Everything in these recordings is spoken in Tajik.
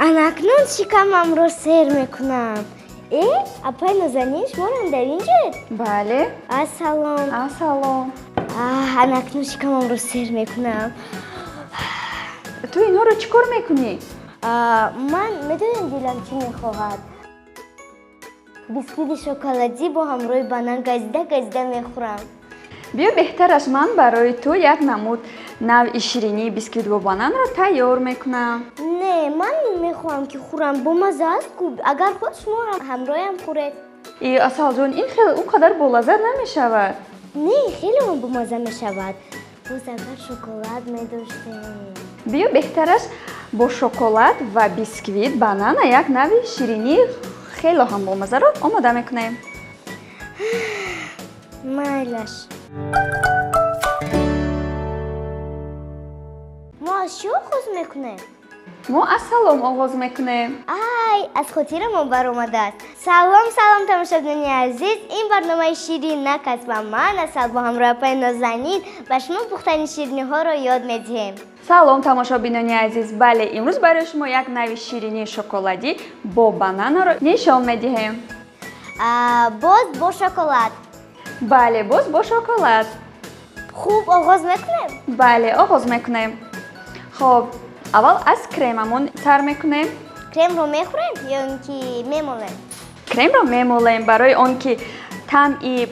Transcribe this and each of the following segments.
Анакнун шикамамро сер мекунам. Э, апай Нозанин, шуморам дар инҷоед? Бале. Ассалом. Ассалом. Анакнун шикамамро сер мекунам. Ту инҳоро чӣ кор мекунӣ? Ман медонам дилам чӣ мехоҳад. Бисквити шоколадӣ бо ҳамроҳи банан газида газида мехӯрам. Биё, беҳтараш ман барои ту як намуд навъи ширинии бисквит бо бананро тайёр мекунам. Не, ман мехоҳам ки хӯрам, бомазза аст ку. Агар худ шумо ҳамроҳам хӯред. И Асалҷон, ин хел он қадар болаззат намешавад. Не, хеле он бомазза мешавад. Боз агар шоколад медоштем. Биё, беҳтараш бо шоколад ва бисквит банана як навъи ширинии хело ҳам бомаззаро омода мекунем. Майлаш. Мо аз чӣ оғоз мекунем? Мо аз салом оғоз мекунем. Ай, аз хотирамон баромадааст. Салом, салом, тамошобинони азиз. Ин барномаи Ширинак аст ва ман Асал бо ҳамроҳи апаи Нозанин ба шумо пухтани шириниҳоро ёд медиҳем. Салом, тамошобинони азиз. Бале, имрӯз барои шумо як навъи ширинии шоколадӣ бо бананаро нишон медиҳем. Боз бо шоколад. Бале, боз бо шоколад. Хуб, оғоз мекунем? Бале, оғоз мекунем. Хоб, аввал аз кремамон сар мекунем. Кремро мехӯрем ё ин ки мемолем? Кремро мемолем барои он ки таъми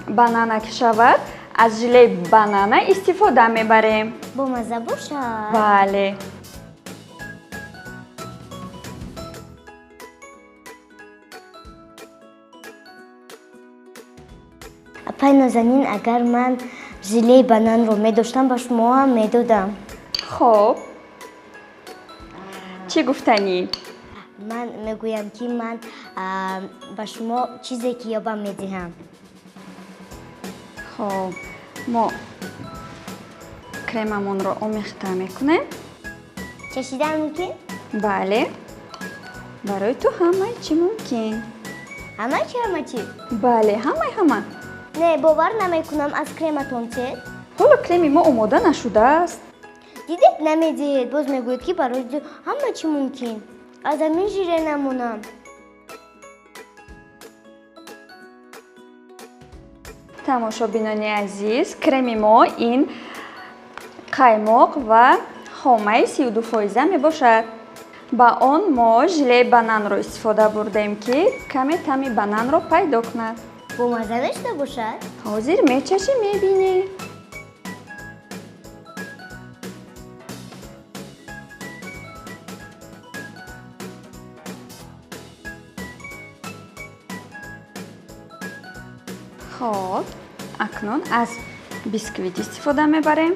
банана шавад, аз желеи банана истифода мебарем. Бомазза бошад. Бале. Апай Нозанин, агар ман желеи бананро медоштам, ба шумо ҳам медодам. Хоб, чӣ гуфтанӣ? Ман мегӯям, ки ман ба шумо чизе ки ёбам медиҳам. Хоб, мо кремамонро омехта мекунем. Чашидан мумкин? Бале, барои ту ҳамаи чӣ мумкин. Ҳама чӣ, ҳама чӣ? Бале, ҳамаи ҳама. Не, бовар намекунам, аз крематон чед? Ҳоло креми мо омода нашудааст. Дидед, намедиҳед, боз мегӯед, ки барои ту ҳама чӣ мумкин. Аз ҳамин жире намонам. Тамошобинони азиз, креми мо ин қаймоқ ва хомаи 32% мебошад. Ба он мо желеи бананро истифода бурдем, ки каме таъми бананро пайдо кунад. Бомазза дошта бошад? Ҳозир мечашӣ, мебинӣ. Хоб, акнун аз бисквит истифода мебарем.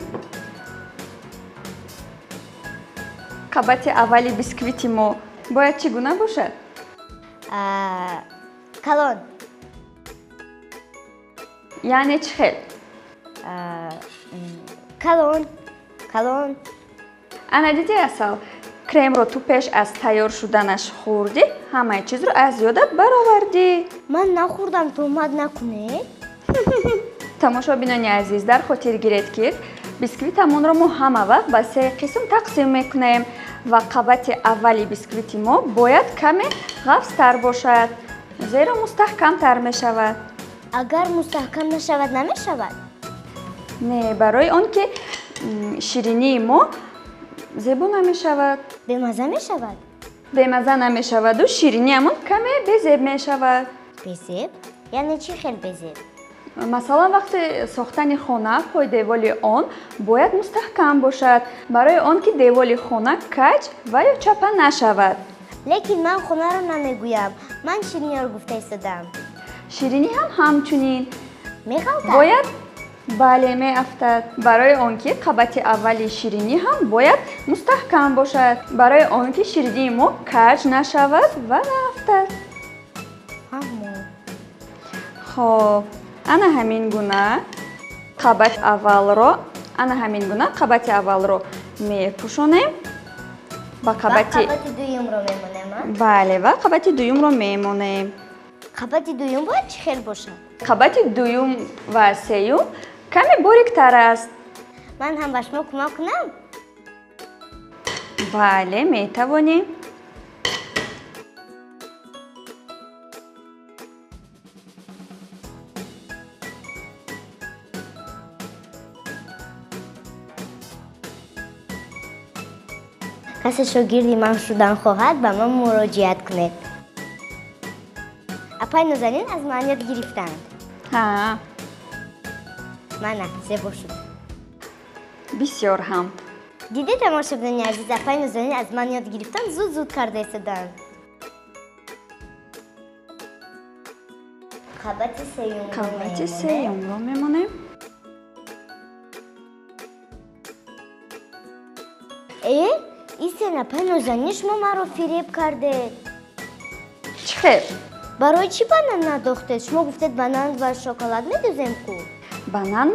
Қабати аввали бисквити мо бояд чӣ гуна бошад? Калон. Яъне чӣ хел? Калон, калон. Ана дидӣ, Асал, кремро ту пеш аз тайёр шуданаш хӯрдӣ, ҳамаи чизро аз ёдат баровардӣ. Ман нахӯрдам, туҳмат накунед. Тамошобинони азиз, дар хотир гиред, ки бисквитамонро мо ҳама вақт ба се қисм тақсим мекунем ва қабати аввали бисквити мо бояд каме ғафзтар бошад, зеро мустаҳкамтар мешавад. Агар мустаҳкам нашавад, намешавад? Не, барои он ки ширинии мо зебо намешавад. Бемазза мешавад? Бемазза намешаваду шириниамон каме безеб мешавад. Безеб? Яъне чӣ хел безеб? Масалан, вақти сохтани хона пойдеволи он бояд мустаҳкам бошад, барои он ки деволи хона каҷ ва ё чапа нашавад. Лекин ман хонаро намегӯям, ман шириниро гуфта истодам. Ширинӣ ҳам ҳамчунин. Меғалтад? Бояд, бале, меафтад. Барои он ки қабати аввали ширинӣ ҳам бояд мустаҳкам бошад, барои он ки ширинии мо каҷ нашавад ва наафтад. Фаҳмо. Хоб, ана ҳамин гуна қабати аввалро, ана ҳамин гуна қабати аввалро мепӯшонем. Ба қабати қабати дуюмро мемонем, а? Бале, ва қабати дуюмро мемонем. Қабати дуюм бояд чӣ хел бошад? Қабати дуюм ва сеюм каме бориктар аст. Ман ҳам ба шумо кӯмак кунам? Бале, метавонӣ. Касе шогирди ман шудан хоҳад, ба ман муроҷиат кунед. Апай Нозанин аз ман ёд гирифтанд. Ҳа. Мана, зебо шуд. Бисёр ҳам. Дидед, тамошобинони азиз, апай Нозанин аз ман ёд гирифтанд, зуд-зуд карда истоданд. Қабати сеюмро Қабати сеюмро мемонем. Э, истен, апай Нозанин, шумо маро фиреб кардед. Чӣ хел? Барои чӣ банан надохтед? Шумо гуфтед банан ва шоколад медӯзем ку? Банан?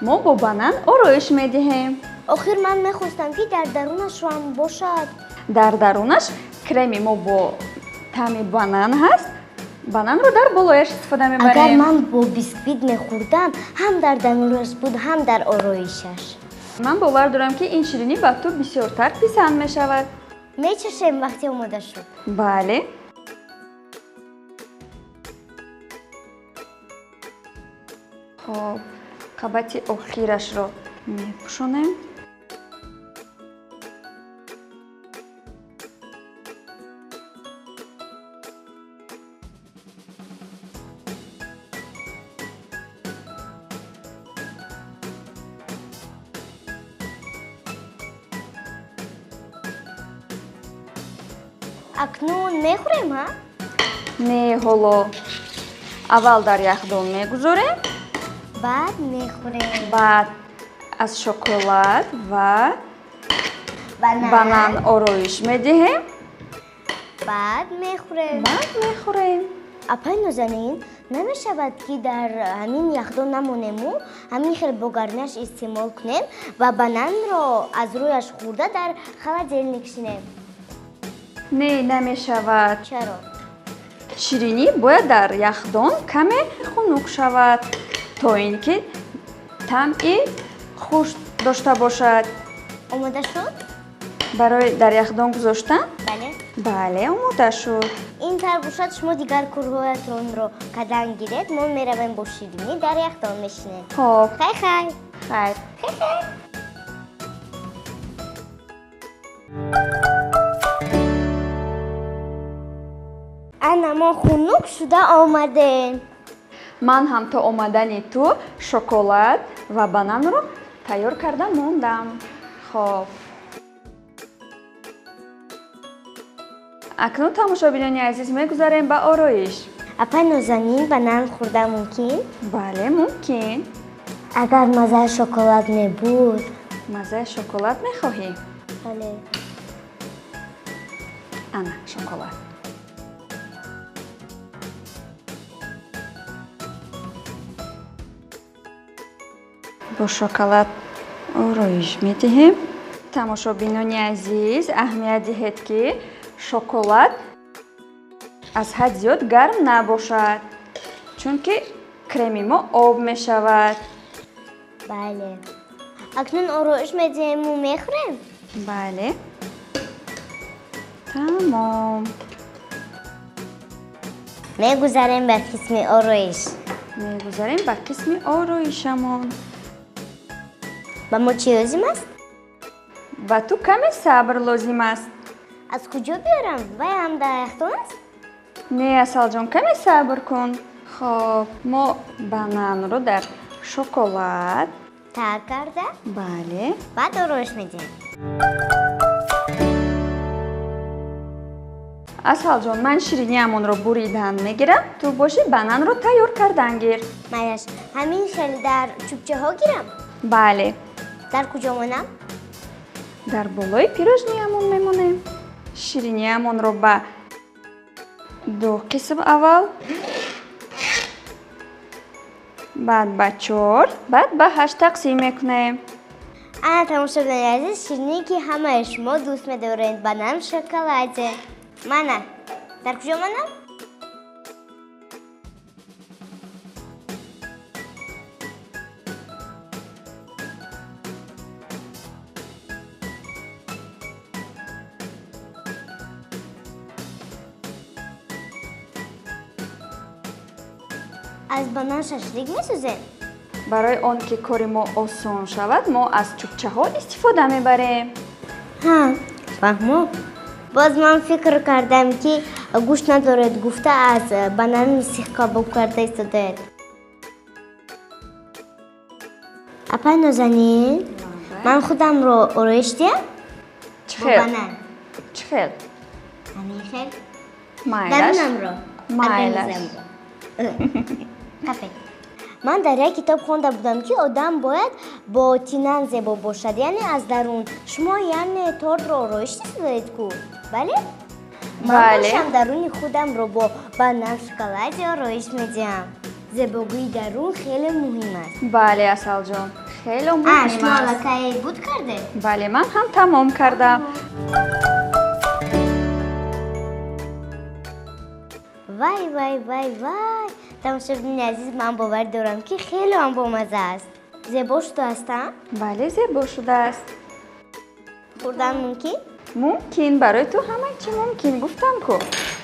Мо бо банан ороиш медиҳем. Охир ман мехостам, ки дар дарунаш ҳам бошад. Дар дарунаш креми мо бо таъми банан ҳаст. Бананро дар болояш истифода мебарем. Агар ман бо бисквит мехӯрдам, ҳам дар дарунаш буд, ҳам дар ороишаш. Ман бовар дорам, ки ин ширинӣ ба ту бисёртар писанд мешавад. Мечашем вақте омода шуд. Бале. Хоб, қабати охирашро мепӯшонем. Акнун мехӯрем, ҳа? Не, ҳоло аввал дар яхдон мегузорем, баъд мехӯрем. Баъд аз шоколад ва банан ороиш медиҳем, баъд мехӯрем. Баъд мехӯрем. Апай Нозанин, намешавад, ки дар ҳамин яхдон намонему ҳамин хел бо гармиаш истеъмол кунем ва бананро аз рӯяш хӯрда дар холодильник шинем? Не, намешавад. Чаро? Ширинӣ бояд дар яхдон каме хунук шавад, то ин ки таъми хуш дошта бошад. Омода шуд? Барои дар яхдон гузоштан? Бале. Бале, омода шуд. Ин тавр бошад, шумо дигар корҳоятонро кадан гиред, мо меравем бо ширинӣ дар яхдон мешинем. Хоб. Хай хай. Хайр. Хай хай. Ана мо хунук шуда омадем. Ман ҳам то омадани ту шоколад ва бананро тайёр карда мондам. Хоб. Акнун, тамошобинони азиз, мегузарем ба ороиш. Апай Нозанин, банан хӯрда мумкин? Бале, мумкин. Агар маззаи шоколад мебуд. Маззаи шоколад мехоҳӣ? Бале. Ана шоколад. Бо шоколад ороиш медиҳем. Тамошобинони азиз, аҳамият диҳед, ки шоколад аз ҳад зиёд гарм набошад, чунки креми мо об мешавад. Бале. Акнун ороиш медиҳему мехӯрем? Бале. Тамом. Мегузарем ба қисми ороиш. Мегузарем ба қисми ороишамон. Ба мо чӣ лозим аст? Ба ту каме сабр лозим аст. Аз куҷо биёрам? Вай ҳам дар яхдон аст? Не, Асалҷон, каме сабр кун. Хоб, мо бананро дар шоколад тар карда? Бале. Баъд ороиш медиҳем. Асалҷон, ман шириниамонро буридан мегирам, ту боши бананро тайёр кардан гир. Маяш, ҳамин хел дар чӯбчаҳо гирам? Бале. Дар куҷо монам? Дар болои пирожниямон мемонем. Шириниямонро ба ду қисм аввал, баъд ба чор, баъд ба ҳашт тақсим мекунем. Ана, тамошобинони азиз, шириние, ки ҳамаи шумо дӯст медоред, банан в шоколаде. Мана, дар куҷо монам? Аз банан шашлик месозем? Барои он ки кори мо осон шавад, мо аз чӯбчаҳо истифода мебарем. Ҳа, фаҳмо. Боз ман фикр кардам, ки гӯшт надоред гуфта, аз банан сихкабоб карда истодаед. Апай Нозанин, ман худамро ороиш диҳам? Чӣ Бо хел? банан. Чӣ хел? Ҳамин хел. Майлаш. Дарунамро. Майлаш. Организмро. Қафе. Ман дар як китоб хонда будам, ки одам бояд ботинан зебо бошад, яъне аз дарун. Шумо яъне тортро ороиш диҳед ку, бале? Ман Бале. бошам, даруни худамро бо банан шоколади ороиш медиҳам. Зебогии дарун хеле муҳим аст. Бале, Асалҷон, хеле А, муҳим шумо аст. аллакай буд кардед? Бале, ман ҳам тамом кардам. Вай, вай, вай, вай! Тамошобинони азиз, ман бовар дорам, ки хеле ҳам бомаза аст. Зебо шудааст, а? Бале, зебо шудааст. Хӯрдан мумкин? Мумкин, барои ту ҳама чӣ мумкин, гуфтам ку.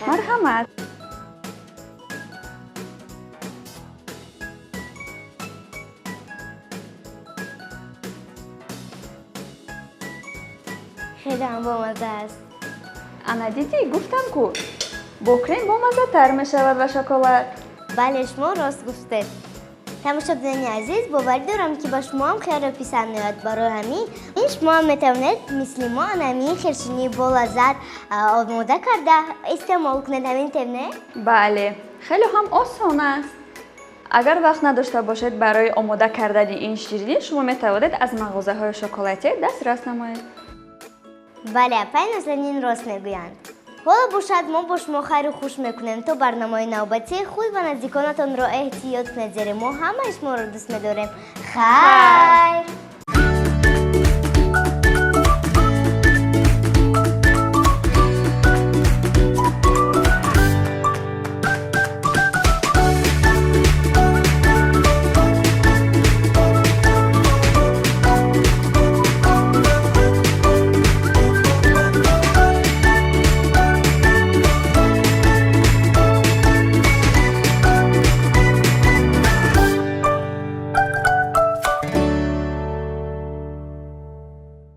Марҳамат. Хеле ҳам бомаза аст. Ана дидӣ, гуфтам ку, бо крем бомаззатар мешавад ва шоколад. Бале, шумо рост гуфтед. Тамошобинони азиз, боварӣ дорам, ки ба шумо ҳам хеле писанд меояд. Барои ҳамин ин шумо ҳам метавонед мисли мо ана ҳамин ширинии болаззат омода карда истеъмол кунед. Ҳамин тем, не? Бале, хеле ҳам осон аст. Агар вақт надошта бошед барои омода кардани ин ширинӣ, шумо метавонед аз мағозаҳои шоколадӣ дастрас намоед. Бале, апай Нозанин рост мегӯянд. Ҳоло бошад, мо бо шумо хайру хуш мекунем то барномаи навбатӣ. Худ ва наздиконатонро эҳтиёт кунед, зеро мо ҳамаи шуморо дӯст медорем. Хайр.